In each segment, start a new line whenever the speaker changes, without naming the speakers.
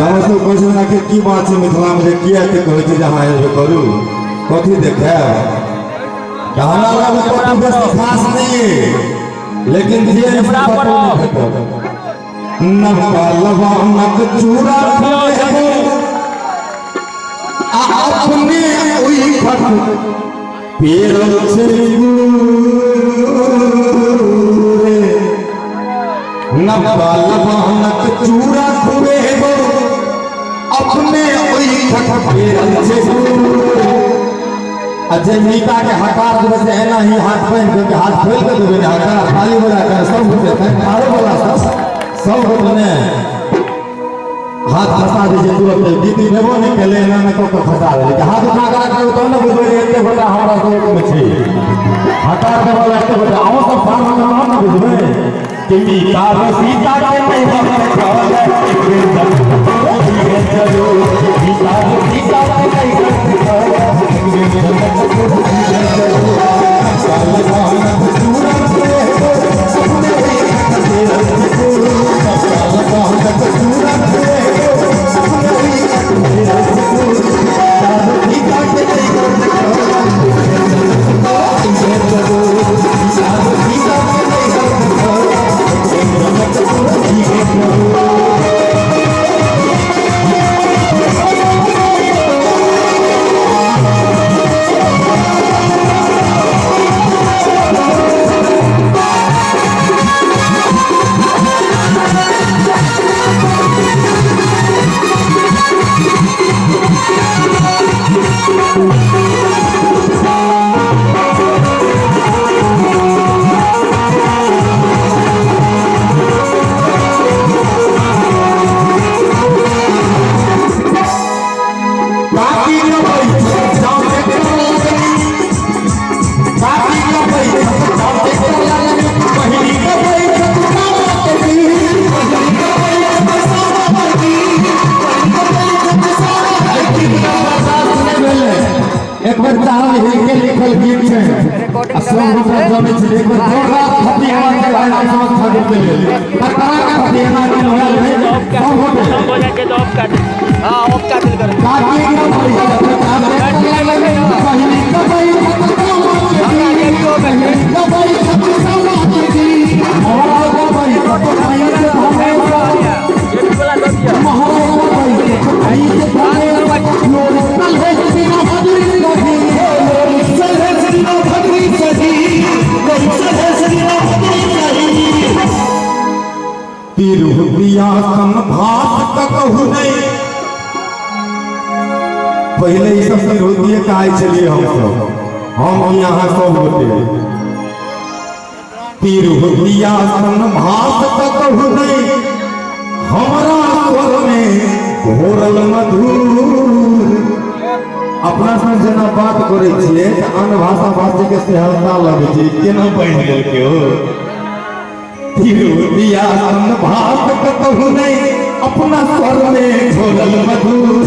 तऽ हमर सब कहै छथिन आखिर की बात छै मिथिलामे जे किया एते कहै छै जे अहाँ एबे करू कथी देखायब। तऽ हमरा लग कथी बेसी खास नहि अइ, लेकिन जे कतहु नहि भेटत। नवका लवानक चूड़ा खुएबो आ अपने ओहि खट पेरल छै गुरे। नवका लवानक चूड़ा खुएबो अपने ओहि खट पेरल छै गुरे। आ जे मीता के हकार देबै से एना ही हाथ बान्हि कऽ हाथ खोलि कऽ देबै ने हकार, ताली बजा कऽ सब होतै, आरो बला सब सब होतै ने, हाथ फंसा दै छै तुरंत। गीत भेबो नहि केलै, एना एना कऽ कऽ फंसा देलै। हाथ उठा कऽ राखबै तहन ने बुझबै जे एते गोटा हमरा सबमे छै। हकार देबऽ वाला एते गोटा अहूँ सब संग मे, तहन ने बुझबै कि मीता रो सीता के नहीं भक्त मीता रो सीता के नहीं एक बेर चाहब हिलके लिखल गीत छै आ सब गोटा जनै छै। एक बेर जोरदार थपड़ी हेबाक चाही भाई राम समझ ठाकुर के लेल। टकरा के थपड़ी एना के होयल नहीं सब गोटे।
हो जाए तो ऑफ कर। हाँ, ऑफ कर दिल कर।
काकी के पहिली कबई तिरहुतिया सन भात कतहु नहि। पहिले ई सब तिरहुतिये कहै छलियै हमसब, हम यहाँ सब गोटे। तिरहुतिया सन भात कतहु नहि, हमरा स्वर में घोरल मधुर। अपना सब जेना बात करै छियै तऽ अन्य भाषा भाषी के सहरता लगै छै, केना बनि गेलकै हो। तिरहुतिया सन भात कतहु नहि, अपना स्वर में घोरल मधुर।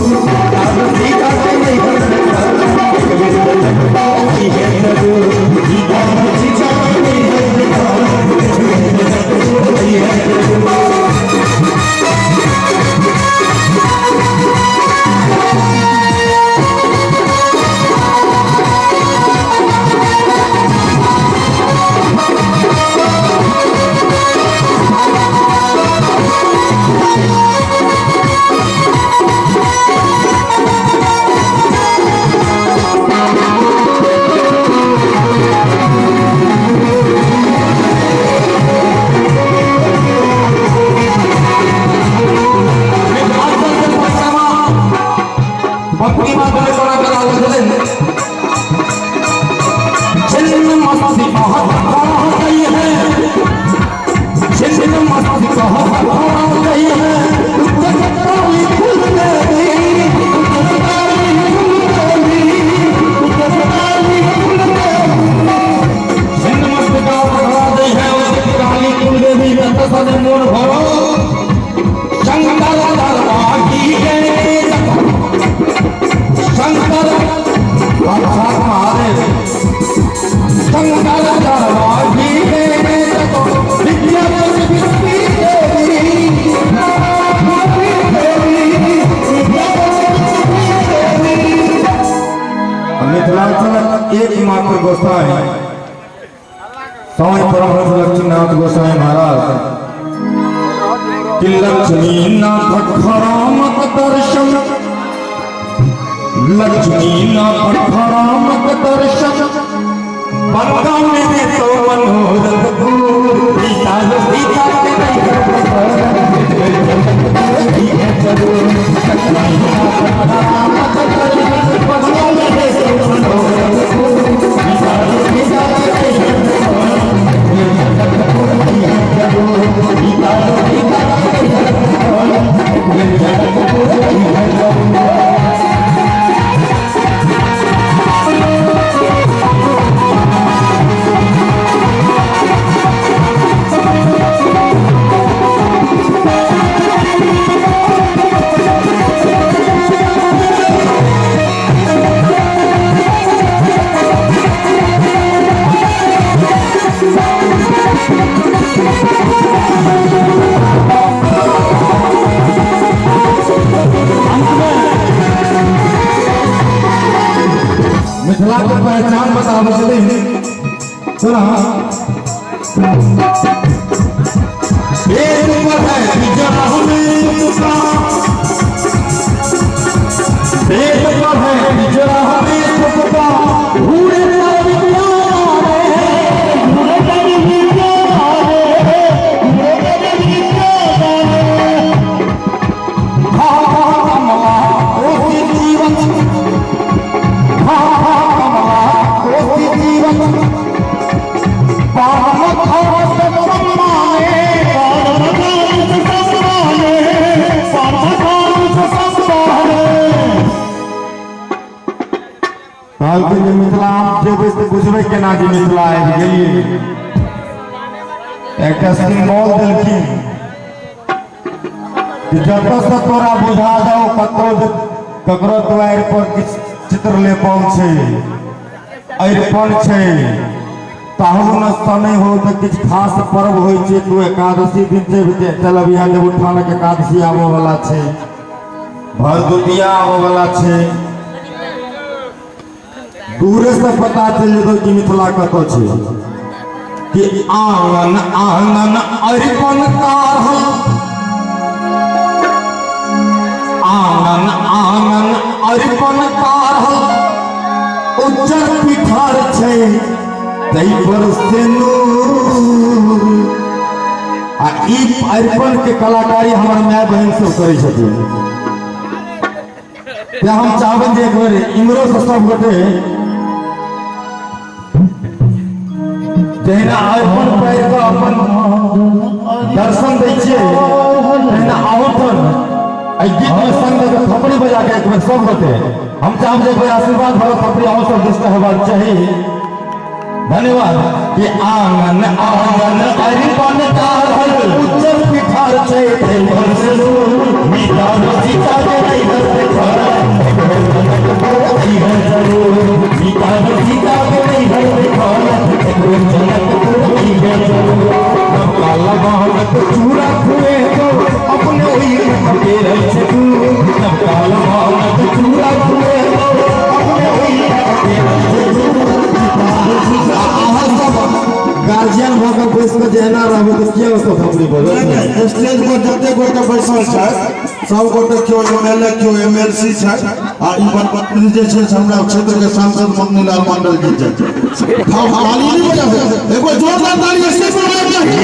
मिथिलांचलक एकमात्र गोसाई स्वामी परमहंस लक्ष्मीनाथ गोसाई महाराज कि लक्ष्मीनाथ खरामक दर्शन, लक्ष्मीनाथ खरामक दर्शन, बनगा मेरे तो मनोरथ पूर। सीता सीता के मिथिला के पहचान बताबै छथिन। सुना, वेद पर है बिजरा, वेद पर है बिजरा में भूरे कहलखिन जे मिथिला हम जेबै तऽ बुझबै केना जे मिथिला आबि गेलियै। एकटा सिम्बॉल देलखिन कि जतऽसँ तोरा बुझा जाओ कतौ जे ककरो दुआरि पर किछु चित्र लेपल छै, अरिपन छै, ताहूमे समय हो तऽ किछु खास पर्व होइ छै, तू एकादशी दिन छै, चल अभी यहाँ देवउठानक एकादशी आबऽ वाला छै, भरदुतिया आबऽ वाला छै, दूरे से पता चलि जेतौ कि मिथिला कतऽ छै। कि आंगन आंगन अरिपन काढ़ल, आंगन आंगन अरिपन काढ़ल, उज्जर पिठार छै तै पर सिनूर। आ ई अरिपन के कलाकारी हमर माय बहिन सब करै छथिन। तें हम चाहबै जे एक बेर इम्हरो से सब गोटे जहिना अरिपन पारि कऽ अपन दर्शन दै छियै, तहिना अहूँ एहि गीत में संग दऽ कऽ थपड़ी बजा के एक बेर सब गोटे हम चाहब जे एक बेर आशीर्वाद भरल थपड़ी अहूँ सब दिस हेबाक चाही। धन्यवाद। कि आंगन आंगन अरिपन काढ़ल, उज्जर पिठार छै तै पर सिन्दूर। सीता सीता के नैहर से घर जरूर, सीता सीता के नैहर से घर जनकपुर जरूर। नवका लबानक चूड़ा खुएबो, अपने ओहि पेरै छै तू। नवका लबानक चूड़ा खुएबो, अपने ओहि पेरै छै तू। अहाँ सब गार्जियन भऽ कऽ बैस कऽ जे एना रहबै तऽ किया सब थपड़ी बजत?
स्टेज पर जते गोटे बैसल छथि सब गोटे केओ एम एल ए, केओ एम एल सी छथि, आ ई मंत्री जे छै से हमरा क्षेत्र के सांसद मंगनीलाल मंडल जी छथि। हम ताली नहीं बजाबे, एगो जोरदार ताली स्टेज पर बजाबे।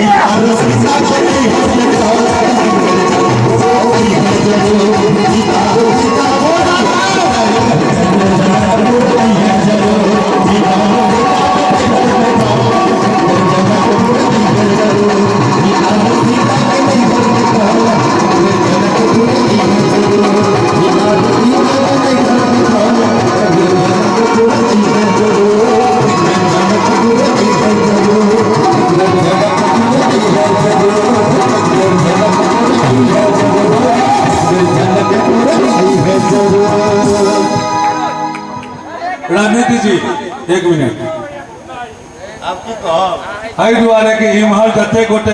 राजनीति जी एक मिनट, एहि दुआरे कि इम्हर जते गोटे